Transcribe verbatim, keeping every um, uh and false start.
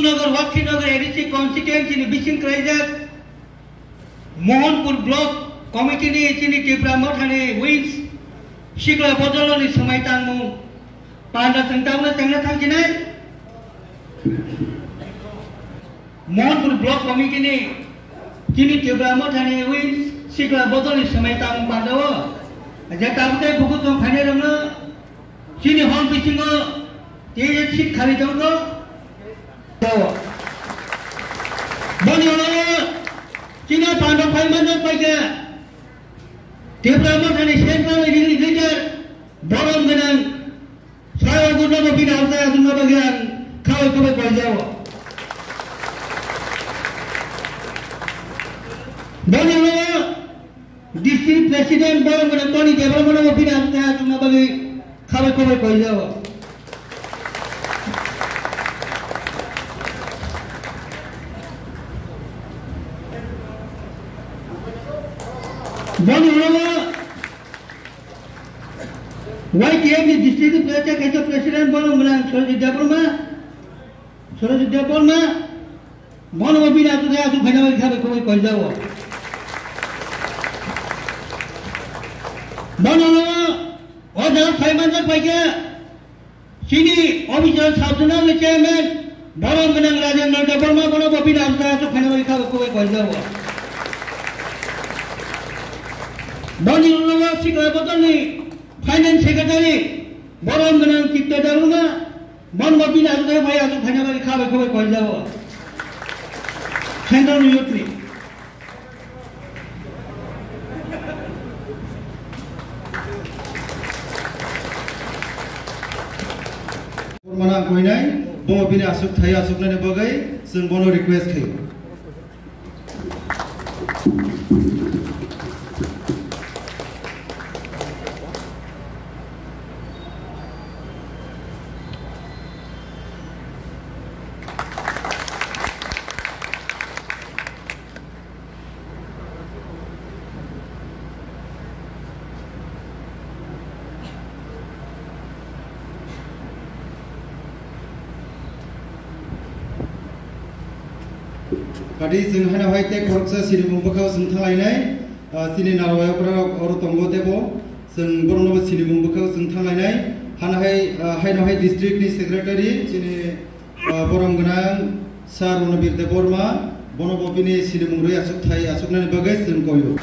Nagar, Wakhi Nagar A D C constituency ni bising kwlaijak Mohanpur Block Committee ni chini Tipra Mothani wings sikla bodoloni swmai tangmung panda chwng tabukno chengna thangsinai. Mohanpur Block Committee ni chini Tipra Mothani wings sikla bodolni swmai tangmung panda o je tabuk tei buku tong phainai rokno chini hall bisingo tei seat khali tongkho. Boni ulo chini panda phaimani paikha Tipra Mothani central leader borom gwnang Sawa Gurno bo bini hamsa aswkna bagwi ang khabai khabai koijao. Boni ulo District President borom gwnang Tony Debbarma no bo bini hamsa aswkna bagwi khabai khabai koijao. Boni ulo Y T F ni district president, kaisa president borom gwnang Surajit Debbarma, Surajit Debbarma, bono bo bini aswk aswk phaina bai khabai khabai koijao. Bono o jaga phai manjak paikha chini official sabjona ni chairman borom gwnang Rajendra Debbarma, bono bo bini aswk aswk phaina bai khabai khabai koijao. Boni ulo sikla bodolni Finance Secretary, borom gwnang Chitto Debbarma, bono bo bini aswk phai aswk phaina bagwi khabai khabai koijao. Central Youth ni. Mana koinai, bo bini aswk thai aswknani bagwi chwng bono request khaio. Kadi chwng haino hai tei khoroksa sinimung bwkhao chwng thanglainai, ah, chini narwai okra rok oro tongo teibo chwng borokno bo sinimung bwkhao chwng thanglainai. Hano hai, ah, haino hai district ni secretary chini, ah, borom gwnang Sir Ronobir Debbarma, bono bo bini sinimung rwi aswk thai aswknani bagwi chwng koio.